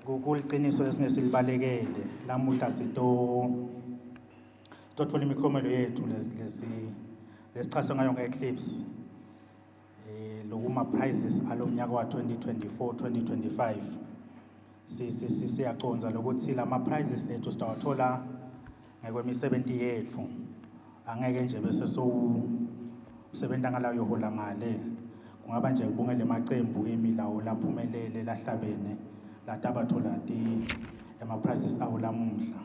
Kuliciniso lesingeke lamuhla sito totfola imiklomelo yethu lesi lesichaswe ngayo nge-Eclipse, lokuma prizes alomnyaka wa 2024 2025. Siyacondza lokuthi lama prizes ethu sitawathola ngekwemisebenti yetfu. Angeke nje bese sowusebenta ngalayo yohola ngale. Kungaba nje kubongela emacembu kimi lawo laphumelele lahlabene latabathola ti ema-prizes awo lamuhla.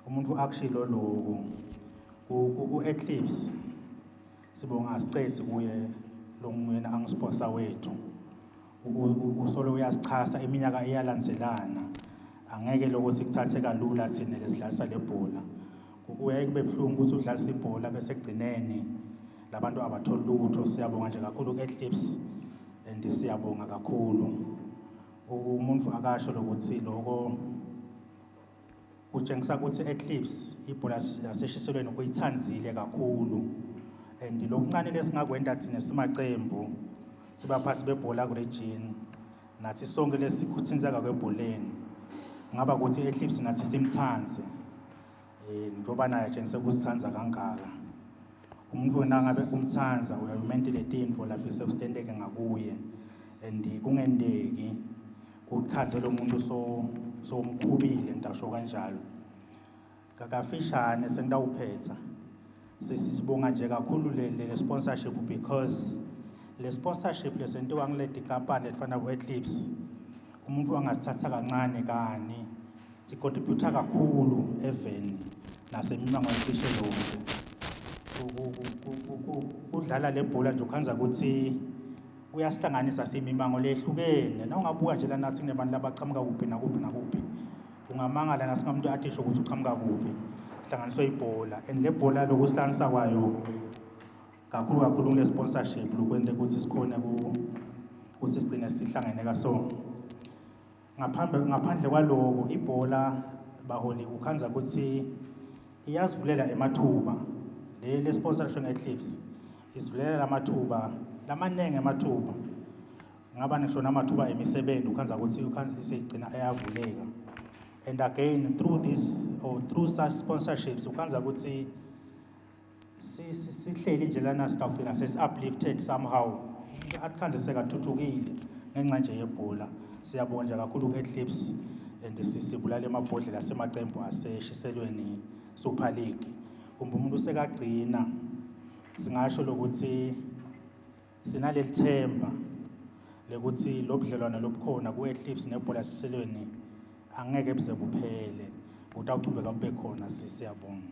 Umuntu akushilo loku ku-Eclipse, sibonga sicedzi kuye longuyena angusponsor wethu. Usolo uyasichasa iminyaka iyalandzelana. Angeke lokuthi kuthathe kalula thina lesidlalisa le bhola. Kuyaye kube buhlungu ukuthi udlalisa ibhola bese ekugcineni labantu abatholi lutho. Siyabonga nje kakhulu ku-Eclipse and siyabonga kakhulu. Umuntu akasho lokuthi loko kutshengisa ukuthi Eclipse ibhola yaseshiselweni uyitsandzile kakhulu, and lokuncane lesingakwenta thina simacembu sibaphathi bebhola ku-region nathi sonke lesikuthintseka kwebholeni ngaba ukuthi Eclipse nathi simtsandze, njengoba naye atshengise kusitsandza kangaka. Umuntu nangabe umtsandza uyayimentele tintfo lafise kusitenteke ngakuye, and kungenteki kukhandze lo muntu so somkhubile, ngitasho kanjalo. Kakafishane sengitawuphetha, sisibonga nje kakhulu le sponsorship, because le sponsorship lesentiwa ngile tinkampani letifana ku-Eclipse, umuntu angasithatha kancane kani sicontribute kakhulu eveni nasemimangweni cishe yonke. Kudlala le bhola nje ukhandza ukuthi kuyasihlanganisa simimango lehlukene. Na ungabuka nje lana kunebantu labachamuka kuphi nakuphi nakuphi, ungamangala nasingamuntu atisho ukuthi uchamuka kuphi. Sihlanganiswe ibhola, and le bhola lokusihlanganisa kwayo kakhulu kakhulu kule sponsorship lokwente ukuthi sikhone ukuthi sigcine sihlangene kaso. Ngaphambi ngaphandle kwaloko, ibhola baholi ukhandza ukuthi iyazivulela emathuba. Le sponsorship nge-Eclipse isivulela amathuba lamanengi, amathuba ngaba ngisho namathuba emisebenzi, ukhandza ukuthi ukhandza iseyigcina ayavuleka. And again, through this or through such sponsorships, ukhandza ukuthi sihleli nje lana sitawugcina sesi-uplifted somehow, atikhandze sekathuthukile ngenxa nje yebhola. Siyabonga nje kakhulu ku-Eclipse and sibulala emabhodlela asemacembu aseshiselweni Super League. Kumbe umuntu sekagcina singasho lokuthi sinaleli themba lekuthi lo budlelwane lobukhona ku-Eclipse nebhola siselweni angeke buze buphele, kutawuchubeka bube khona. Siyabonga.